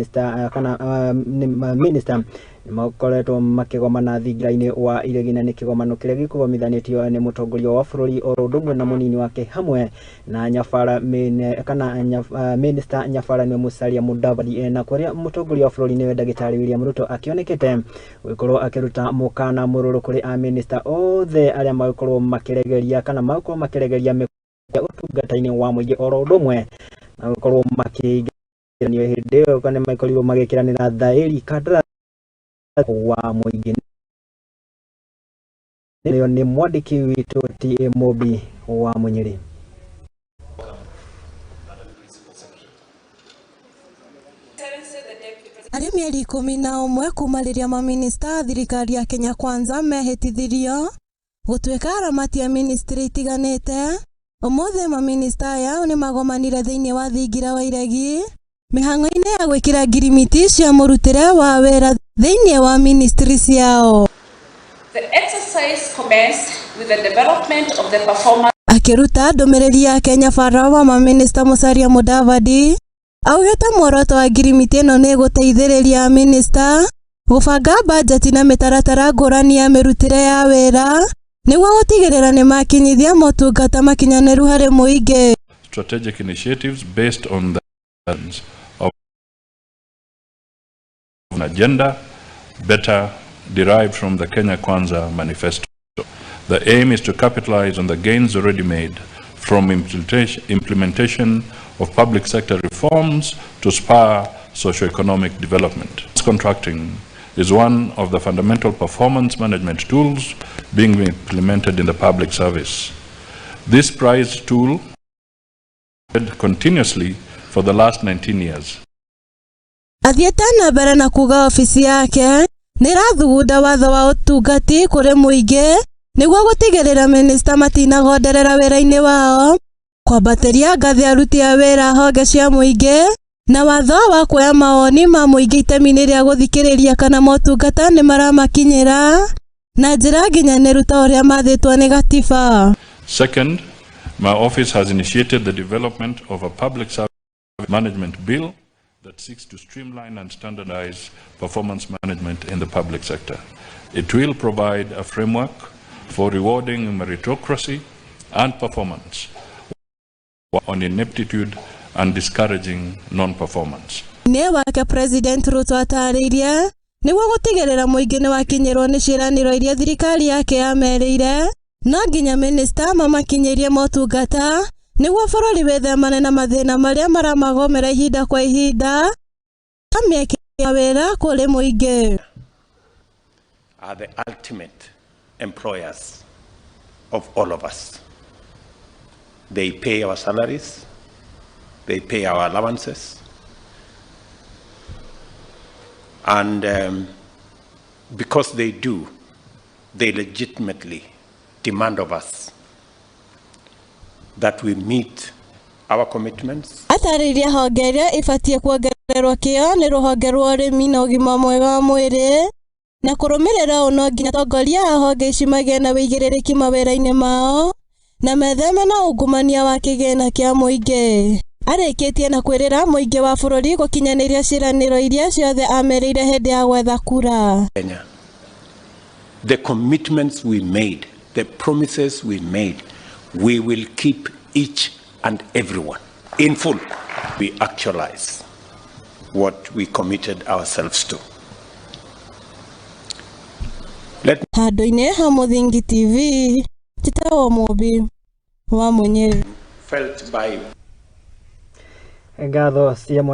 Minister kana minister nĩmakoretwo makĩgomana thingira-inĩ wa Iregi, na nĩ kĩgomano kĩrĩa gĩkũgomithanĩtio nĩ mũtongoria wa bũrũri oro ũndũ ũmwe na mũnini wake hamwe na Nyabara kana minister Nyabara nĩwe Musalia Mudavadi, na kũrĩa mũtongoria wa bũrũri nĩwe ndagĩtarĩ William Ruto akĩonekete gũgĩkorwo akĩruta mũkana mũrũrũ kũrĩ a minister othe arĩa magĩkorwo makĩregeria kana magĩkorwo makĩregeria ũtungata-inĩ wa mũingĩ oro ũndũ ũmwe na gũkorwo makĩingĩranio hĩndĩ ĩyo kana makorirwo magĩkĩranĩra thaĩri kandarathi wa mũingĩ. Nĩyo nĩ mwandĩki witũ T.A. Mũmbi wa Mũnyĩrĩ. Arĩ mĩeri 11 kuma rĩrĩa maminista a thirikari ya Kenya Kwanza mehĩtithirio gũtuĩka aramati a ministry itiganĩte, ũmũthĩ maminista aya nĩmagomanire thĩinĩ wa thingira wa Iregi mĩhang'o-inĩ ya gwĩkĩra ngirimiti cia mũrutĩre wa wĩra thĩinĩ wa ministry ciao. The exercise commenced with the development of the performance Akĩruta ndũmĩrĩri yake, Nyabara wa maminista Musalia Mudavadi augĩte muoroto wa ngirimiti ĩno nĩ gũteithĩrĩria minista gũbanga bajeti na mĩtaratara ngũrani ya mĩrutĩre ya wĩra nĩguo gũtigĩrĩra nĩmakinyithia motungata makinyanĩru harĩ mũingĩ. Strategic initiatives based on the of an agenda better derived from the Kenya Kwanza manifesto. The aim is to capitalize on the gains already made from implementation of public sector reforms to spur socio-economic development. Contracting is one of the fundamental performance management tools being implemented in the public service. This prized tool continuously for the last 19 years. Athiĩte na mbere na kuga obici yake nĩrathugunda watho wa ũtungati kũrĩ mũingĩ nĩguo gũtigĩrĩra minista matinagonderera wĩra-inĩ wao, kwambatĩria ngathĩ aruti a wĩra honge cia mũingĩ na watho wa kuoya mawoni ma mũingĩ itemi-inĩ rĩa gũthikĩrĩria kana motungata nĩmaramakinyĩra na njĩra nginyanĩru ta ũrĩa mathĩtwo nĩ gatiba. Second, my office has initiated the development of a public service management bill that seeks to streamline and standardize performance management in the public sector. It will provide a framework for rewarding meritocracy and performance on ineptitude and discouraging non-performance. Nĩ wake President Ruto atarĩirie nĩguo gũtigĩrĩra mũingĩ nĩwakinyĩrwo nĩ ciĩranĩro iria thirikari yake yamerĩire, no nginya minista mamakinyĩrie motungata nĩguo bũrũri wĩthemane na mathĩna marĩa maramagomera ihinda kwa ihinda ta mĩeke ya wĩra kũrĩ mũingĩ. Are the ultimate employers of all of us. They pay our salaries, they pay our allowances, and because they do, they legitimately demand of us that we meet our commitments. Atarĩirie honge iria ibatiĩ kuongererwo kĩo nĩ rũhonge rwa ũrĩmi na ũgima mwega wa mwĩrĩ, na kũrũmĩrĩra ũũ no nginya atongoria a honge ici magĩe na wĩigĩrĩrĩki mawĩra-inĩ mao na metheme na ungumania wa kĩgĩna kĩa mũingĩ. Arĩkĩtie na kwĩrĩra mũingĩ wa bũrũri gũkinyanĩria ciĩranĩro iria ciothe ameriire hĩndĩ ya gwetha kura. Kenya. The commitments we made, the promises we made, we will keep each and every one in full. We actualize what we committed ourselves to. Let Handũ-inĩ ha Mũthingi TV, njĩtagwo Mũmbi wa Mũnyĩrĩ. Felt by Ngatho cia